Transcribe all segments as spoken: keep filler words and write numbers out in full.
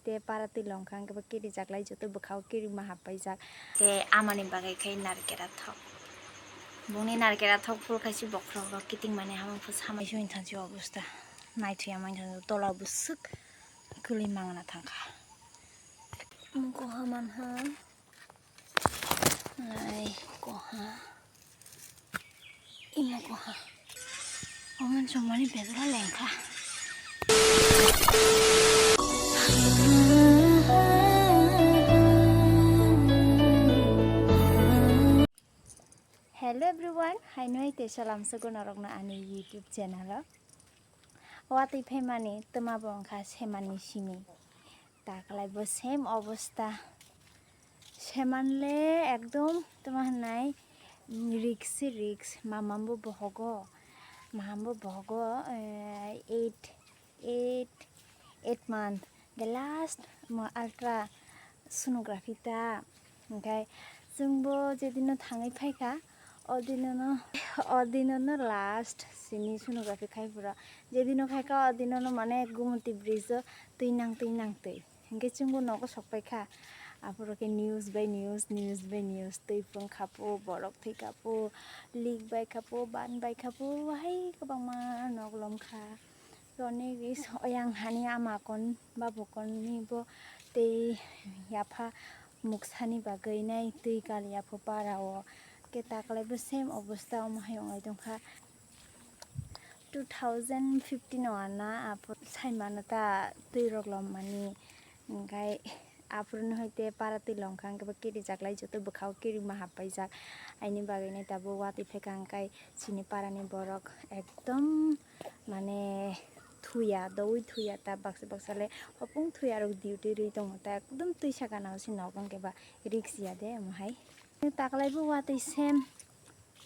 Te para twi longkha hwnkhe bo kiri jaklai joto bwkhao kirima happaijak. Te amani bagwi khai narikera thok. Bongni narikera thok phul khai si bokhorok rok kiting mani hamung phus hamai. Soi thansi obosta. Naithuya mai thansi tola bwswk kwlwi mangna thangkha. Muko haman ha. Ai koha. Imo koha. Oman chongmani bedra lengkha. Hello everyone, haino hai te salam sugo norokno ani YouTube channel o. Watwi phaimani twma bo wngkha semani simi. Taklai bo same obosta. Semanle ekdom tama hwnai risk se risk, mamambo bohogo, mahambo bohogo, eh, eight, eight, eight month. The last mo ultra sonography ta, hwnkhe chwngbo jedino thangwi phaikha, o dinono, o dinono last sini sonography khai phuru. Jedino khaikha o dinono mane Gumoti bridge o twi nang twi nang twi. Hwnkhe chwngbo nogo sokpaikha. Aphuru khe news bai news, news bai news. Twi phwrwngkha po, borok thwikha po, leak baikha po, ban baikha po, hai kwbangma nok lomkha. Tei onek risk, oyang hani ama kon, babo kon ni bo tei yapha muksani bagwi nai twi kal yapha para o. Khe taklai bo same obosta omo hai wnglai tongkha. Two thousand fifteen o ana aphuru saimano ta twi rok lommani, hwnkhe aphuru no hai te para twi longkha, hwnkhe bo kiri jaklai joto bwkhao kirima happaijak. Aini bagwi no tabuk watwi phaikha, hwnkhe chini para ni borok ekdom mane thuya, doui thuya ta baksa baksa le hopung thuya rok duty rwi tongo ta ekdom twi saka nang si nogo hwnkhe ba risk ya de omo hai. Taklai bo watwi sem.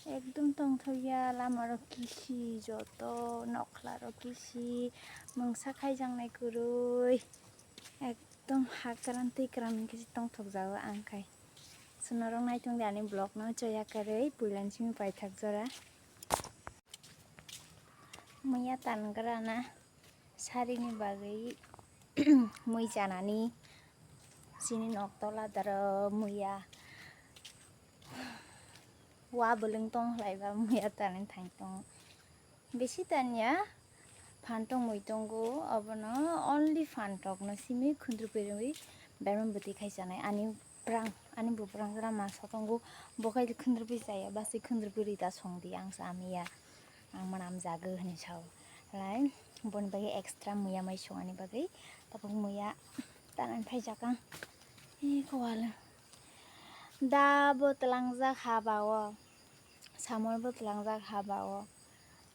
Ekdom tongthokya, lamarok kisi joto, noklarok kisi, mungsa khaijaknai kwrwi. Ekdom ha kwran twi kwran hwnkhe se tongthokjago ang khai. Chwng norok naitung di ani vlogno, choya kwrwi puilani simi paithak jora. Muya tangrana sarini bagwi mui chanani, chini nok tola daro muya. Wa bwlwng tong khlai ba muya tanwi thang tongo. Bisi tanya phan tongwi tongo, obono only phan tokno simi khundrupui rwi berma bwtwi khai chanai. Ani phrang, ani buprang jora ma sa tongo, bo khai khundrupui chaya, basi khundrupui rwi ta song di, ang sa miya, ang manam jago hwnwi sao. Lai boni bagwi extra muya mai songani bagwi tabuk muya tanani phaijak ang. E kowal. Da bo twlangjak ha ba o. Samol bo twlangjak ha ba o.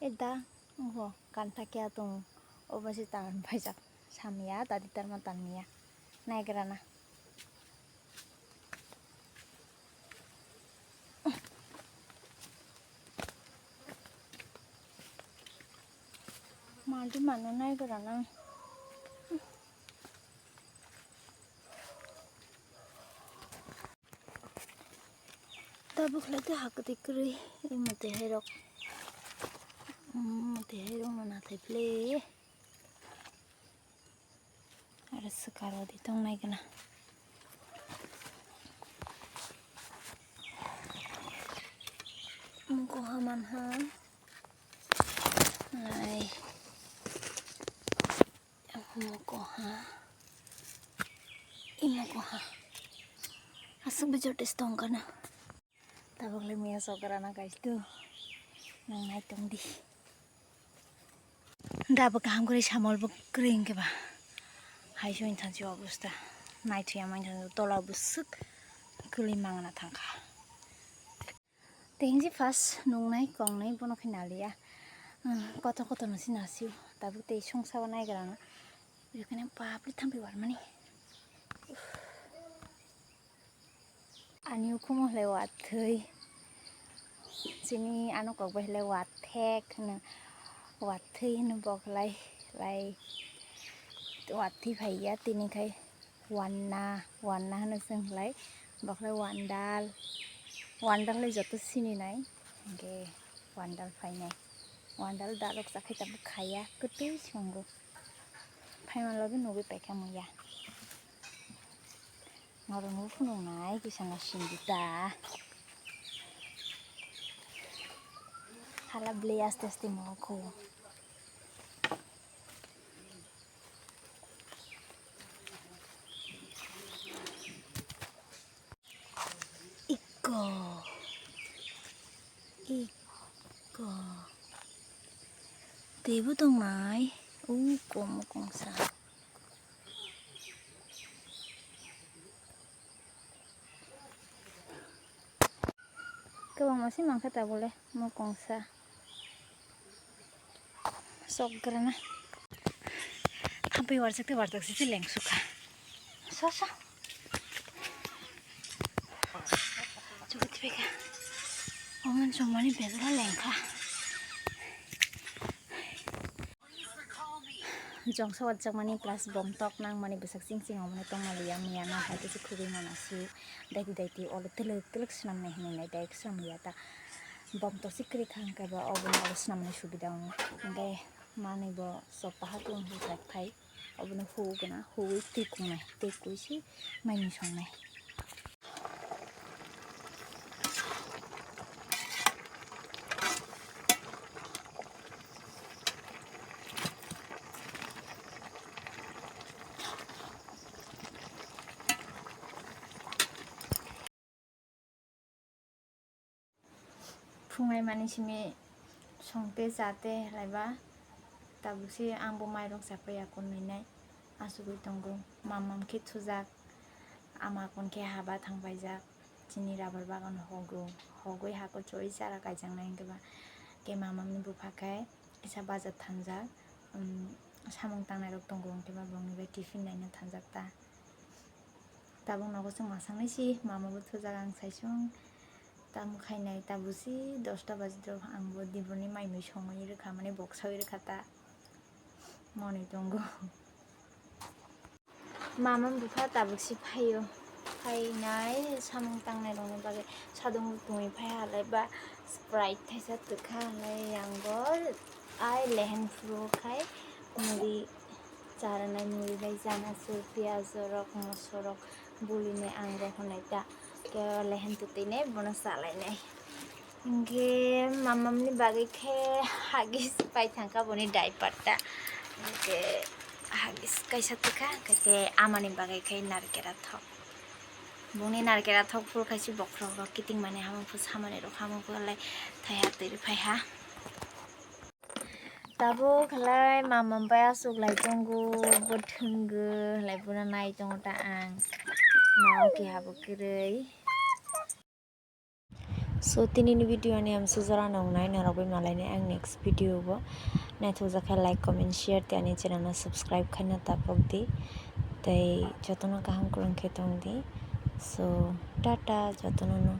E da, oho, kanta kya tung. Obo se tan phaijak. Samya, dadi tarma tanmiya. Naigrana. Madu mano naigrana. Tabuk khlai tei ha kwtwi kwrwi, imo twi hai rok, imo twi hai rok no nathai phle. Aro swkaro di tong nai gana. Muko ha man ha. Ai. Muko ha. Imo ko ha. Aswk bijor test tong kana. Tabuk le muya sokra na guys tu. Nang nai tong di. Da bo kaham kwrwi samol bo kwrwi hwnkhe ba. Hai soi thansi obosta. Nai thuya mai thansi tola bwswk kwlwi mangna thangkha. Tei hwnsi first nungnai kongnai bono khe naliya. Kotor kotor no si nasio. Tabuk tei songsa o naigra no. Bekheno papri thampi warmani. Ani ukhumo hlai wathwi. Chini ano kok bai hlai wathek hwno. Wathwi hwno bok lai lai. Wathwi phaiya tini khai. Wanna, wanna hwno chwng hlai, bokhorok wandal, wandal hlai joto sini nai, hwnkhe wandal phainai, wandal darok chakhai tabuk khaiya, kwtwi songo, phaima logi nugwi paikha muya. Norok no phunuk nai kisa no sindi ta. Hala bwlwi aste aste mo kho. Iko. Iko. Teibo tongnai. Uko mokongsa. Kwbangma se mankha tabole mokongsa. Sokgrana. Thampai warjak tei warjak se leng sukha. So, so. Chukuti beka. Oman chongmani bedra lengkha. Jongsa watjakmani plus bomtok nangmani bwsak ching ching omani tongmaliya miya no hai khe se khugui mano su daiti daiti olo twlwk twlwk swnamnai hinwi nai direct swnamliya ta bomtok se kwrwi kha hwnkhe ba obo no olo swnamnai subida wngo hwnkhe manwi bo chop paha tong hujak thai obo no hugui gana hugui twi kungnai twi kui se maimui songnai. Phungai mani simi songte chate halaiba tabuk se ang bo mairok chapai ya kon nai nai asugui tongo mamam khe thujak ama kon khe haba thangpaijak chini rubber bagan hogo hogoi hako choi chara kaijaknai hwnkhe ba khe mamamni bupha khe kisa bajar thangjak samung tangnai rok tongo hwnkhe ba bongni bai tiffin naina thangjak ta. Tabuk nogo chwng masang nai si mama bo thujak ang saisung tamo khainai tabuk si dosta baji drop ang bo diboni mai mui songwi rwkha mani boksawi rwkha ta moni tongo. Mama bupha tabuk si phaio phainai samung tangnai rokni bagwi sadung tongwi phai halai ba sprite thaisa twkha halai yang bo ai lehen phuru khai muri. Charanai muri bai janasur piyaj rok moso rok bulinai ang rw hwnai ta khe lehen twtwinai bono chalainai hwnkhe mamamni bagwi khe hagis pai thangkha boni diaper ta hwnkhe hagis kaisa twkha hwnkhe amani bagwi khe narikera thok bongni narikera thok phul khaisi bokhorok rok kiting mani hamung phu samani rok hamung phu lai thaiha twi rw phaiha. Tabuk khlai mama bai aswk lai tongo bo thwngwi khlai bono nai tongo ta ang no keha bo kwrwi. So tini ni video ani amsuk jora nong nai norok bai malai nai ang next video bo naithok jak khe like comment share tei ani channel no subscribe khaina tapok di tei jotono kaham kwrwng khe tong di so tata jotono no.